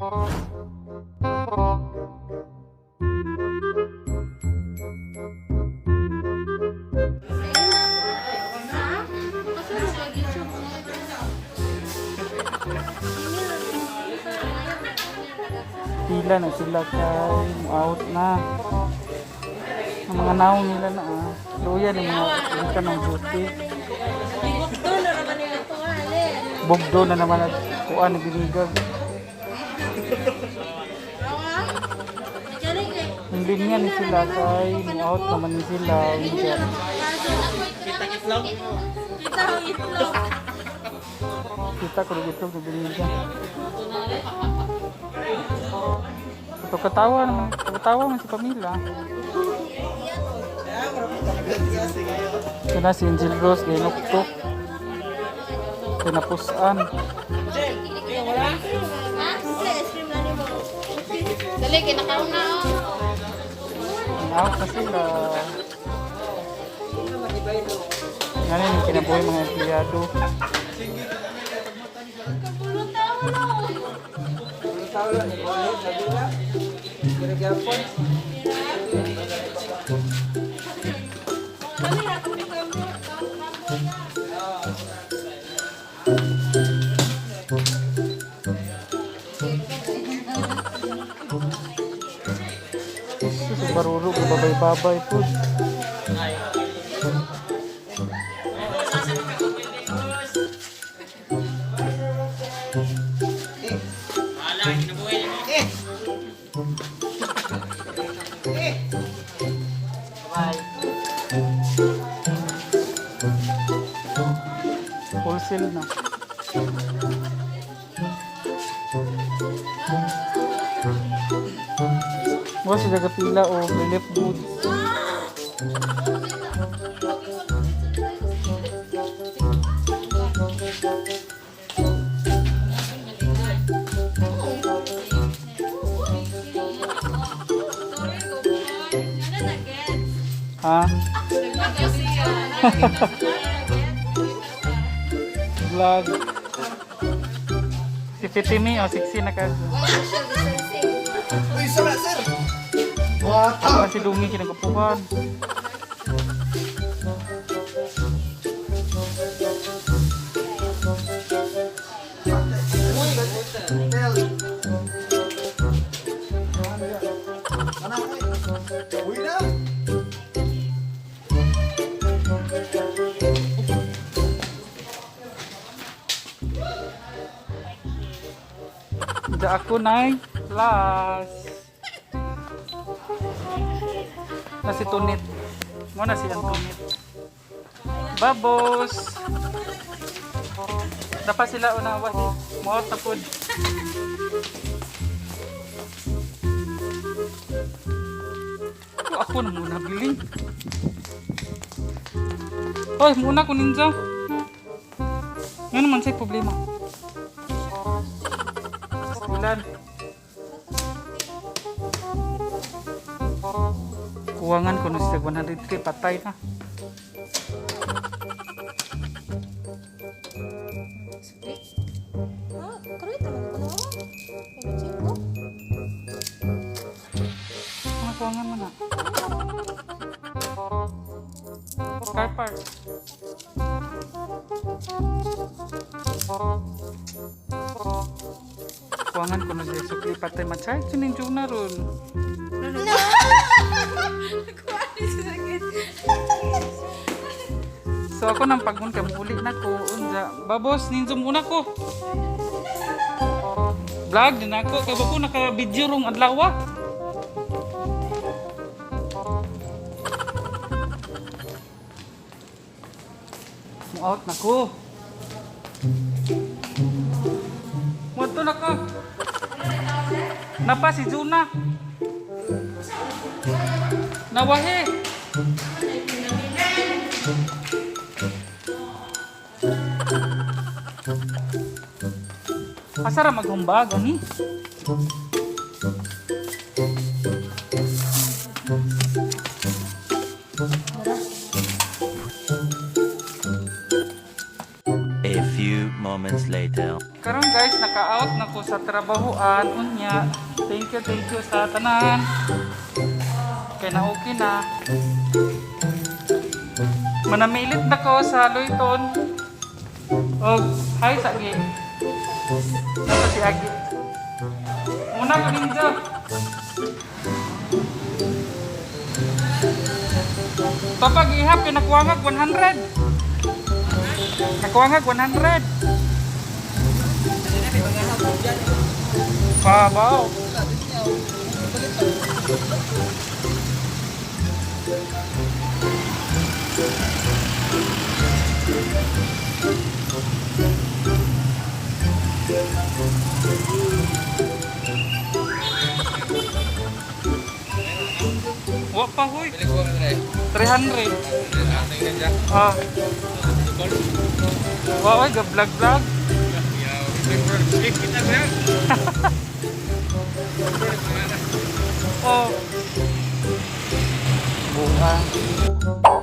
Pila na sila kay out na. Ang mga naong nila na ah. Luya ni mga ka ng buti. Bugdo na naman at kuan ni binigag. Ang linya ni sila kay out naman ni sila. Unsa. Kita itlog. Kita ang itlog. Kita ko rin itlog ni binigag. Ito katawa naman, katawa man si Pamela. Ito na si Angel Rose, ginuktok. Kinapusan. Dali, kinakaon na oh. Out na sila. Nga yung kinabuhi mga empleyado. Jesus, baruro, babay-babay po. Wholesale na. Wa sila kapila o relief goods. Ha? Vlog. Si Fitimi, o, sexy na ka. Uy, sir, sir! What? Kasi lungi kinagapuhan. Tel. Anak, uy na! Diya ako nay plus. Na si Tunit. Mo na si Antonit. Babos. Dapat sila una wa mo tapod. Oh, ako na muna bili. Hoy, muna ko ninja. Nga naman sa'y problema. Ilan? Kuwangan ko na siya 103, patay na. Ah, karoy man ko no. Ko. Mga kuwangan mo na. Car park. Kuwangan ko na siya sukli, patay ma-charge ni Juna ron. So ako nang pagmun kay muuli na ko unja. Babos ninjo muna ko. Vlog din ako kay bako naka-video rong adlaw. Mo out na ko. Mo na ko. Napa si Juna. Nawahi. Asa ra maghumba gani? A few moments later. Karon guys, naka Maka-out na ko sa trabahoan unya. Thank you sa tanan. Kay na okay na. Manamilit na ko sa Luyton. Og hi sa agi. Nasa si Agi. Una ko ninja. Papag ihap kay nakuwangag 100. Nakuwangag 100. Pabaw. Wa pa huy. 300. Ah. Wa oy, ga vlog vlog. Oh. Buang.